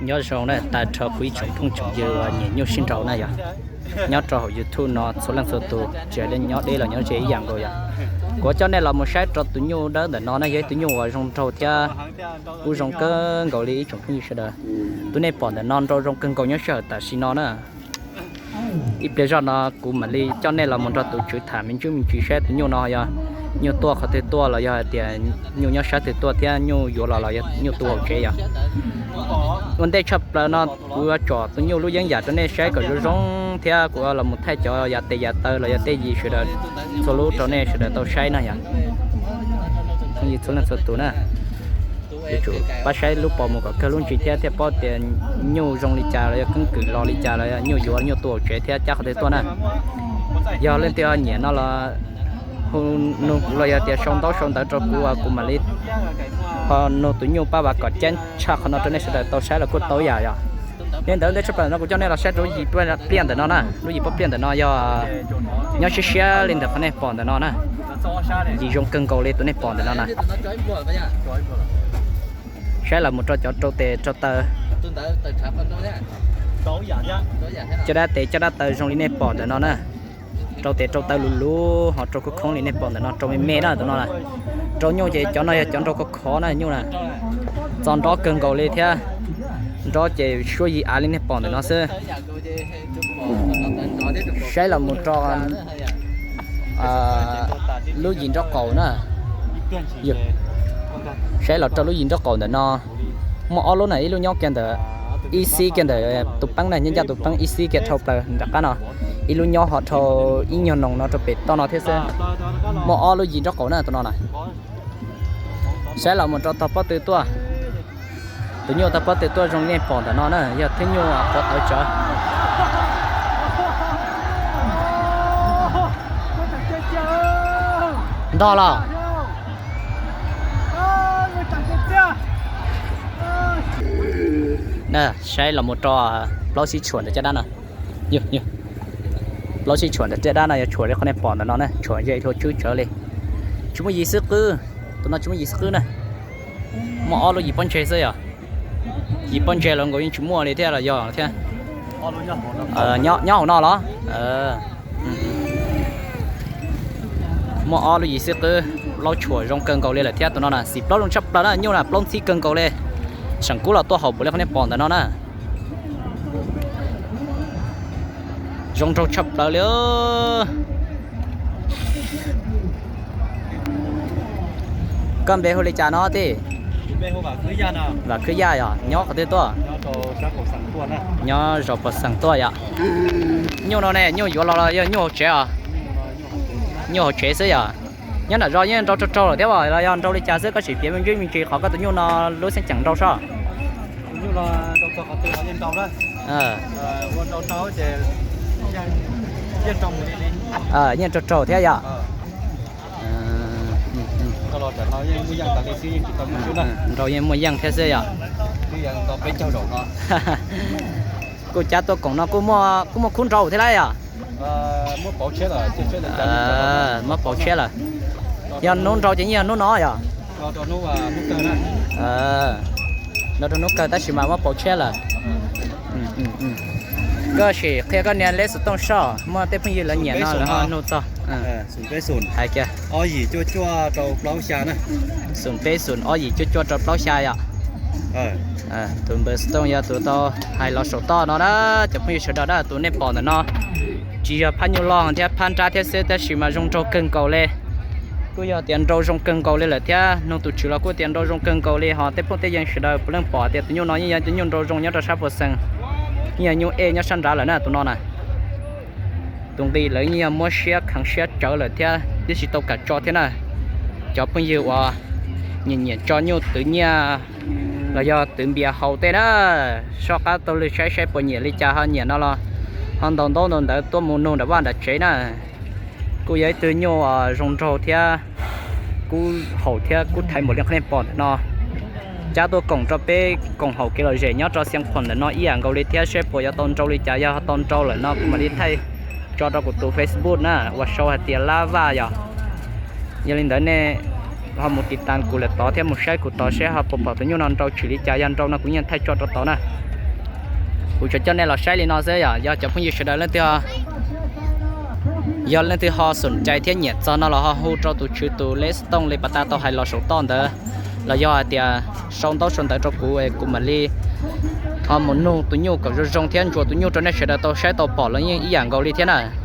Nyob zoo na, tag nrho kuv ib tsoom phooj tsoom ywg uas nyiam nyuj sib nraus na yog, nyob rau hauv YouTube no txhua leej txhua tus tsis hais nyob deb los nyob ze ib yam nkaus yog. Kuv coj nej los mus saib rau tus nyuj dawb ntawm no na, yog ib tug nyuj uas zoo nraug thiab kuj zoo kawg nkaus li ib tsoom phooj ywg sawv daws. Tus nej pom ntawm no nrau zoo kawg nkaus nyob sij hawm tam sim no na. Ib pliag zoj no kuv mam li coj nej los mus nrog tus tswv tham me ntsis me ntsis saib tus nyuj no yog nyuj tuaj qhov twg tuaj los yog hais tias nyuj nyob sab twg tuaj thiab nyuj yuav los los yog nyuj tu hauv tsev yog. Ua ntej tshaj plaws no kuv yuav tsom tus nyuj lub yeeb yam rau nej saib kom zoo zoo thiab kuv yuav los mus thaij cov yav tes yav taw los yog tej yim sawv daws txhua lub rau nej sawv daws tau saib na yog. Phooj ywg txhua leej txhua tus na, yuav tsum pab saib lub pos mus kom kawg lub ntsis thiab thiaj paub tias nyuj zoo li cas los yog keeb kwm los li cas los yog nyuj yuav nyuj tu hauv tsev thiab cab qhov twg tuaj na. Yog leej twg ho nyiam no los hu nug kuv los yog tias sau ntaub sau ntawv rau kuv, kuv mam li ho nug tus nyuj pab vam kom ceeb tshaj qhov no rau nej sawv daws tau saib los kuj tau yam yom. Li ntawd ntej tshaj plaws no kuv coj nej los saib rau lub yim pliaj ntawm no na, lub yim pob pliaj ntawm no yog nyob siab siab li ntawm qhov nej pom ntawm no na. Yim zoo kawg nkaus li tus nej pom ntawm no na. Saib los mus rau cov rau tes rau taw, caj dab tes caj dab taw zoo li nej pom ntawm no na. Rau tes rau taw luv luv ho rau khoob khoob li nej pom ntawm no, rau me me na tus no na. Rau nyuj ces cov no yog cov nrau khov khov na nyuj na. Txo nrob kawg nkaus li thiab, nrob ces suab yim av li nej pom ntawm no xwb. Saib los mus rau lub yim nraub qaum na. Saib los rau lub yim nraub qaum ntawm no, muaj ob lub na, ib lub nyob kiag ntawm ib xib kiag ntawm tus peeb na, nyob ncaj tus peeb ib xib kiag dhau plaws nram qab no, ib lub nyob ho dhau ib nyuag noog no rau pem toj no thiab xwb. Muaj ob lub yim nraub qaum na tus no na. Saib los mus rau tog pob tw tuaj. Tus nyuj tog pob tw tuaj zoo li nej pom ntawm no na, yog thwb nyuj quav tawv tsawv. Ntog los? Saib los mus rau plaub sib tshuam ntawm caj dab no. Plaub sib tshuam ntawm caj dab no yog tshuam li qhov nej pom ntawm no na, tshuam ze hlua tswb tsawv li. Tsis muaj yim xwb qwb, tus no tsis muaj yim xwb qwb na. Muaj ob lub yim pob ntseg xwb yom. Yim pob ntseg los nkaus yeej tsis muaj li thiab los yog thiab. Nyob hauv no los? Muaj ob lub yim xwb qwb, plaub tshuam zoo kawg nkaus li lawm thiab tus no na, xim plaub zoo tshaj plaws na, nyuj na plaub ntxhib kawg nkaus li. Seem kub los tuaj haum npaum li qhov nej pom ntawm no na. Zoo nraug tshaj plaws li. Koj npe hu li cas no tij? Vam Khwb Yaj yom, nyob qhov twg tuaj? Nyob zos Pov Xeem tuaj yom. Nyuj no ne, nyuj yuav los los yog nyuj hauv tsev os? Nyuj hauv tsev xwb yom. Nyob nram zos yeej nrau raug raug lawm thiab los yog nrau li cas xwb, koj sim piav me ntsis me ntsis qhov koj tus nyuj no lub xeeb ceem nrau sob. Yeej raug raug thiab yom. Nrau yeej muaj yeej thiab xwb yom. Kuj cab tuaj koom no kuj muaj khub nrau thiab lawm yom. Muab pauv tshiab lawm. Yog hnub nrau ces yeej yog hnub no yom. Nrau rau hnub kawg tab sis mas muab pauv tshiab lawm. Koj sim qhia koj niag lej xov tooj soj, muaj tej phooj ywg lawv nyiam no lawv ho nug txog. Hais kiag. Xoom peb xoom ob yim cuaj cuaj rau plaub xya yom. Tus npawb xov tooj yog tus tau hais los saum toj no na, cov phooj ywg sawv daws na, tus nej pom ntawm no tsis yog phab nyuj loj thiab phab nrab thiab xwb tab sis mas zoo nraug kawg nkaus li. Kuj yog tias nrau zoo kawg nkaus li lawm thiab, nug tus tswv los kuj tias nrau zoo kawg nkaus li, ho tej phooj tej ywg sawv daws puav leej pom tias tus nyuj no yeej yog tus nyuj nrau zoo nyob rau sab Pov Xeem, yeej yog nyuj ej nyob sab nrad lawm na tus no na. Tus nqi lawv yeej yog muab siab kheev siab tsawv lawm thiab, twb tsis tau kam tso thiab na. Cov phooj ywg uas nyiam nyiam tso nyuj twv nyiaj los yog twv npias haus tej na, soj qab taug lw saib saib puas nyiam li cas, ho nyiam no los ho ntaus ntaub ntaus ntawv tuaj mus nug nram vaj nram tsev na. Kuj yog ib tug nyuj zoo nraug thiab, kub haum thiab kub thaiv npaum li qhov nej pom ntawm no. Cab tuaj koom rau peb koom haum kev lom zem nyob rau Xeev Khuam ntawm no ib yam nkaus li thiab, saib puas yuav tau nrau li cas, yog tau nrau lawm no kuv mam li thaij tso rau kuv tus Facebook na uas sau hais tias Lab Vaj yom. Yog li ntawd nej Ho mus tiv tas kuv lawm tod thiab mus saib kuv tod seb ho puas pom tus nyuj no nrau tshwm li cas, yog nrau no kuv yeej thaij tso rau tod na. Kuv tsuas coj nej los saib li no xwb yom, yog cov phooj ywg sawv daws leej twg yog leej twg ho xom cai thiab nyiam txog no los ho hu rau tus tswv tus lej tooj li pas tas tau hais los saum toj ntawd, los yog hais tias sau ntaub sau ntawv rau kuv es kuv mam li ho mus nug tus nyuj kom zoo zoo thiab ntsuas tus nyuj rau nej sawv daws tau saib tau pom los yeej ib yam nkaus li thiab na.